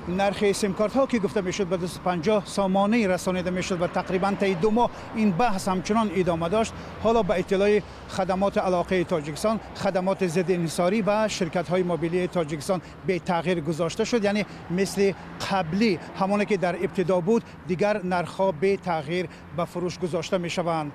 Нархи симкартҳо, ки гуфта мешуд, ба 250 сомонӣ расонида мешуд ва тақрибан таи 2 моҳ ин баҳс ҳамчунон идома дошт. Ҳоло ба иттилои Хадамоти алоқаи Тоҷикистон, хадамоти зидди инҳисорӣ ва ширкатҳои мобилии Тоҷикистон бетағйир гузошта шуд, яъне мисли қаблӣ, ҳамоне ки дар ибтидо буд, дигар нархҳо бетағйир ба фурӯш гузошта мешаванд.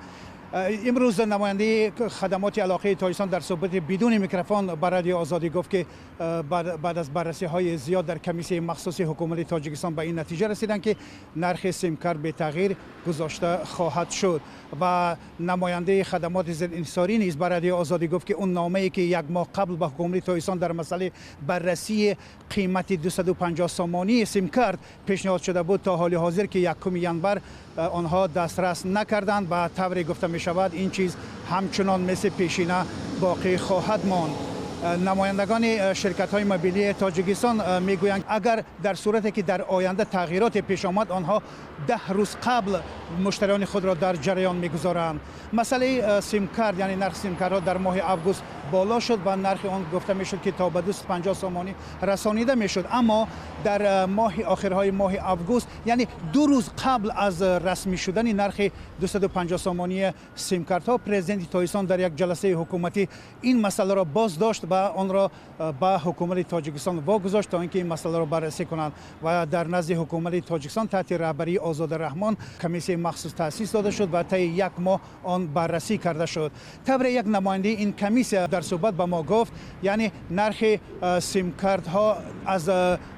Имрӯз намояндаи Хадамоти алоқаи Тоҷикистон дар суҳбати бидуни микрофон ба Радиои Озодӣ гуфт, ки баъд аз баррасиҳои зиёд дар комиссияи махсуси ҳукумати Тоҷикистон ба ин натиҷа расиданд, ки нархи симкарт бетағйир гузошта хоҳад шуд. Ва намояндаи хадамоти зидди инҳисорӣ низ ба Радиои Озодӣ гуфт, ки он номае, ки як моҳ қабл ба ҳукумати Тоҷикистон дар масъалаи баррасии қимати 250 сомонии симкарт пешниҳод шуда буд, то ҳоли ҳозир, ки 1 январ, онҳо дастрас накарданд. Ба тавре гуфта мешавад, ин чиз ҳамчунон мисли пешина боқӣ хоҳад монд. Намояндагони ширкатҳои мобилии Тоҷикистон мегӯянд, агар дар сурате ки дар оянда тағйироте пеш омад, онҳо 10 рӯз қабл муштариёни худро дар ҷараён мегузоранд. Масъалаи симкарт, яъне нархи симкартҳо, дар моҳи август боло шуд ва нархи он гуфта мешуд, ки то ба 250 сомонӣ расонида мешуд. Аммо дар моҳи охирҳои моҳи август, яъне 2 рӯз қабл аз расмӣ шудани нархи 250 сомонии симкартҳо, президенти Тоҷикистон дар як ҷаласаи ҳукуматӣ ин масъаларо боз дошт ва онро ба ҳукумати Тоҷикистон вогузошт, то ин ки ин масъаларо баррасӣ кунанд. Ва дар назди ҳукумати Тоҷикистон таҳти раҳбарии Озода Раҳмон комиссияи махсус таъсис дода шуд ва таи як моҳ он баррасӣ карда шуд. Тавре як намояндаи ин комиссия дар суҳбат ба мо гуфт, яъне нархи симкартҳо аз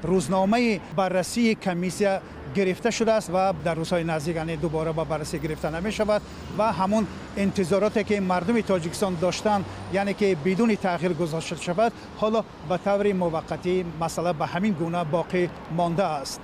рӯзномаи баррасии комиссия гирифта шудааст ва дар рӯзҳои наздик, яъне дубора ба баррасӣ гирифта намешавад. Ва ҳамон интизороте, ки мардуми Тоҷикистон доштанд, яъне ки бидуни тағйир гузошта шавад, ҳоло ба таври муваққатӣ масъала ба ҳамин гуна боқӣ мондааст.